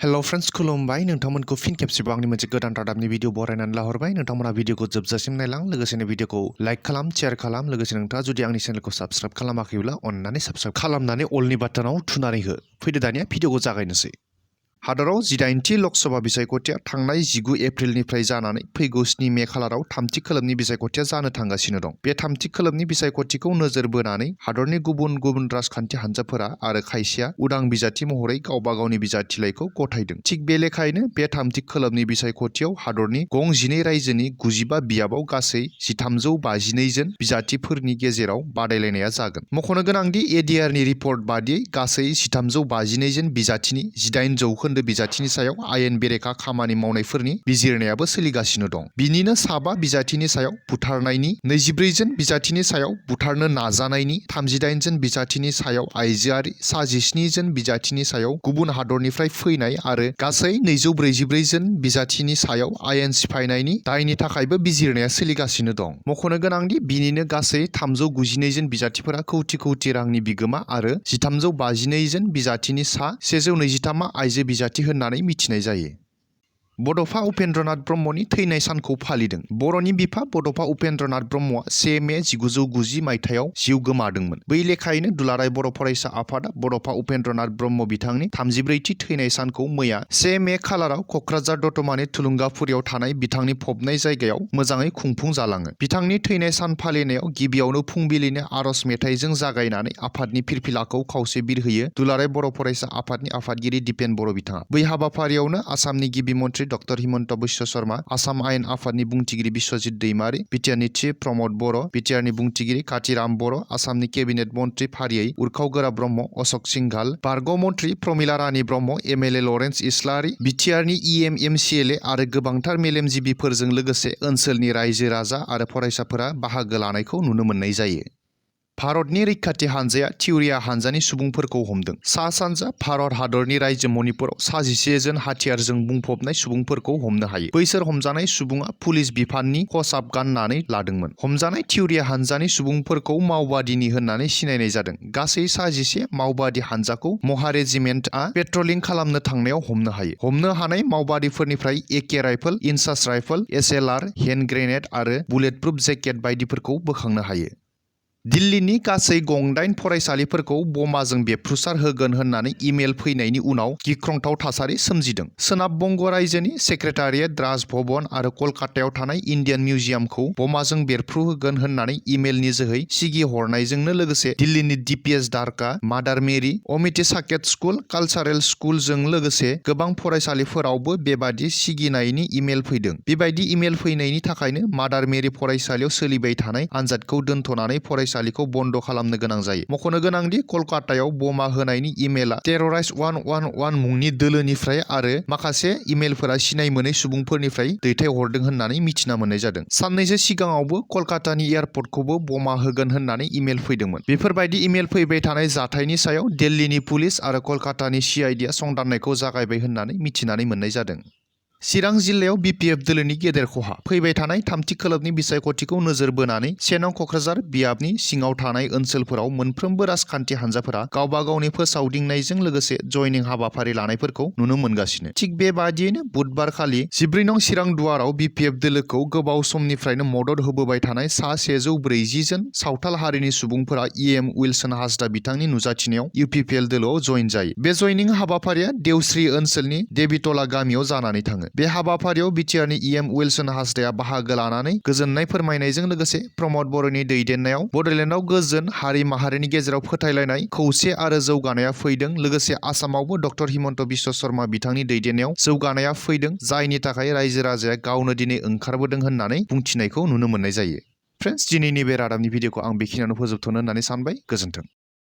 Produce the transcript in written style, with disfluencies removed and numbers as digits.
Hello friends खुलुमबाय नोंथांमोनखौ फिन खेबसेबाव आंनि मोनसे गोदान रादाबनि भिडिअ बरायनानै लाहरबाय नोंथांमोना भिडिअखौ जोबजासिम नायलां लोगोसेनो भिडिअखौ लाइक खालाम शेयार खालाम लोगोसे नोंथाङा जुदि आंनि चेनेलखौ साबस्क्राइब खालामाखैब्ला अन्नानै साबस्क्राइब खालामनानै अलनि बाटनाव थुनानै हो फैदो दानिया भिडिअखौ जागायनोसै हादराव 18थि लक सभा बिसायख'थिया थांनाय 19 एप्रिलनिफ्राय जानानै फैगौ 7 मे खालाराव थामथि खोलोबनि बिसायख'थिया जानो थांगासिनो दं। बे थामथि खोलोबनि बिसायख'थिखौ नोजोर बोनानै हादरनि गुबुन गुबुन राजखान्थि हान्जाफोरा आरो खायसेया उदां बिजाथि महरै गावबा गावनि बिजाथिलाइखौ गथायदों। थिग बे लेखायैनो बे थामथि खोलोबनि बिसायख'थियाव हादरनि गं 12 रायजोनि 95 बियाबाव गासै 1352 जन बिजाथिफोरनि गेजेराव बादायलायनाया जागोन। मख'नो गोनांदि एडिआरनि रिपर्ट बादियै गासै 1352 जन बिजाथिनि 18% बिजाथिनि सायाव आयेन बेरेखा खामानि मावनायफोरनि बिजिरनायाबो सोलिगासिनो दं। बिनिनो 7 बिजाथिनि सायाव बुथारनायनि, 24 जन बिजाथिनि सायाव बुथारनो नाजानायनि, 38 जन बिजाथिनि सायाव आइजोआरि, 17 जन बिजाथिनि सायाव गुबुन हादरनिफ्राय फैनाय आरो गासै 244 जन बिजाथिनि सायाव आयेन सिफायनायनि दायनि थाखायबो बिजिरनाया सोलिगासिनो दं। मख'नो गोनांदि बिनिनो गासै 392 जन बिजाथिफोरा कौटि कौटि रांनि बिगोमा आरो 1352 जन बिजाथिनि सा 123 आइजो बिजाथि होननानै मिथिनाय जायो। बड'फा उपेन्द्रनाथ ब्रह्मनि थैनाय सानखौ फालिदों। बर'नि बिफा बड'फा उपेन्द्रनाथ ब्रह्मआ 1 मे 1990 मायथाइयाव जिउ गोमादोंमोन। बै लेखायैनो दुलाराय बर' फरायसा आफादा बड'फा उपेन्द्रनाथ ब्रह्म बिथांनि 34थि थैनाय सानखौ मैया 1 मे खालाराव क'क्राझार दतमानि थुलुंगाफुरियाव थानाय बिथांनि फबनाय जायगायाव मोजाङै खुंफुं जालाङो। बिथांनि थैनाय सान फालिनायाव गिबियावनो फुंबिलिनि आर'ज मेथाइजों जागायनानै आफादनि फिरफिलाखौ खावसे बिरहोयो दुलाराय बर' फरायसा आफादनि आफादगिरि दिपेन बर' बिथाङा। बै हाबाफारियावनो आसामनि गिबि मन्थ्रि डक्टर हिमन्त बिश्व शर्मा, आसाम आयेन आफादनि बुंथिगिरि बिश्वजित दैमारि, बिटिआरनि चिफ प्रमद बर', बिटिआरनि बुंथिगिरि काथिराम बर', आसामनि केबिनेट मन्थ्रि फारियै उर्खाव गोरा ब्रह्म, अशक सिंघाल, बारग' मन्थ्रि प्रमिला रानी ब्रह्म, एमएलए लरेन्स इस्लारि, बिटिआरनि एमसिएलए आरो गोबांथार मेलेमजिबिफोरजों लोगोसे ओनसोलनि रायजो राजा आरो फरायसाफोरा बाहागो लानायखौ नुनो मोननाय जायो। भारतनि रैखाथि हानजाया थिउरिया हानजानि सुबुंफोरखौ हमदों। सा-सानजा भारत हादरनि रायजो मणिपुराव 11 जन हाथियारजों बुंफबनाय सुबुंफोरखौ हमनो हायो। बैसोर हमजानाय सुबुङा पुलिस बिफाननि खसाब गाननानै लादोंमोन। हमजानाय थिउरिया हानजानि सुबुंफोरखौ मावबादिनि होननानै सिनायनाय जादों। गासै 11 मावबादि हानजाखौ महा रेजिमेन्टआ पेट्रलिं खालामनो थांनायाव हमनो हायो। हमनो हानाय मावबादिफोरनिफ्राय AK rifle, INSAS rifle, SLR, hand grenade आरो बुलेटप्रुफ जेकेट बायदिफोरखौ बोखांनो हायो। दिल्लीनि गासै गं 8 फरायसालिफोरखौ बमाजों बेफ्रुसार होगोन होननानै इमेल फैनायनि उनाव गिख्रंथाव थासारि सोमजिदों। सोनाब बंग रायजोनि सेक्रेटारियेट राजभवन आरो कलकातायाव थानाय इन्डियान मिउजियामखौ बमाजों बेरफ्रुहोगोन होननानै इमेलनि जोहै सिगि हरनायजोंनो लोगोसे दिल्लीनि डिपिएस द्वारका, मादार मेरि, अमिति साकेत स्कुल, कालचारेल स्कुलजों लोगोसे गोबां फरायसालिफोरावबो बेबादि सिगिनायनि इमेल फैदों। बेबायदि इमेल फैनायनि थाखायनो मादार मेरि फरायसालियाव सोलिबाय थानाय आनजादखौ दोनथ'नानै फरायसालिखौ बन्द' खालामनो गोनां जायो। मख'नो गोनांदि कलकातायाव बमा होनायनि इमेलआ टेरराइस्ट 111 मुंनि दोलोनिफ्राय आरो माखासे इमेलफोरा सिनाय मोनै सुबुंफोरनिफ्राय दैथायहरदों होननानै मिथिना मोननाय जादों। साननैसो सिगाङावबो कलकातानि एयारपर्टखौबो बमा होगोन होननानै इमेल फैदोंमोन। बेफोरबायदि इमेल फैबाय थानाय जाथायनि सायाव दिल्लीनि पुलिस आरो कलकातानि सिआइडिआ संदाननायखौ जागायबाय होननानै मिथिनानै मोननाय जादों। चिरां जिल्लायाव बिपिएफ दोलोनि गेदेर खहा। फैबाय थानाय थामथि खोलोबनि बिसायख'थिखौ नोजोर बोनानै 1 नं क'क्राझार बियाबनि सिङाव थानाय ओनसोलफोराव मोनफ्रोमबो राजखान्थि हान्जाफोरा गावबा गावनि फोसावदिंनायजों लोगोसे जयनिं हाबाफारि लानायफोरखौ नुनो मोनगासिनो। थिग बेबादियैनो बुधबारखालि 14 नं चिरां दुवाराव बिपिएफ दोलोखौ गोबाव समनिफ्रायनो मदद होबोबाय थानाय सा 140 जन सावथाल हारिनि सुबुंफोरा इएम उइलसन हासदा बिथांनि नुजाथिनायाव इउपिपिएल दोलोआव जइन जायो। बे जयनिं हाबाफारिया देवस्रि ओनसोलनि देबितला गामियाव जानानै थाङो। बे हाबाफारियाव बिटिआरनि इएम उइलसन हासदाया बाहागो लानानै गोजोननाय फोरमायनायजों लोगोसे प्रमद बर'नि दैदेननायाव बड'लेण्डआव गोजोन, हारि माहारिनि गेजेराव फोथायलायनाय, खौसे आरो जौगानाया फैदों। लोगोसे आसामावबो डक्टर हिमन्त बिश्व शर्मा बिथांनि दैदेननायाव जौगानाया फैदों, जायनि थाखाय रायजो राजाया गावनो दिनै ओंखारबोदों होननानै बुंथिनायखौ नुनो मोननाय जायो। फ्रेन्ड्स, दिनैनि बे रादाबनि भिडिअखौ आं बेखिनियावनो फोजोबथ'नो होननानै सानबाय। गोजोन्थों।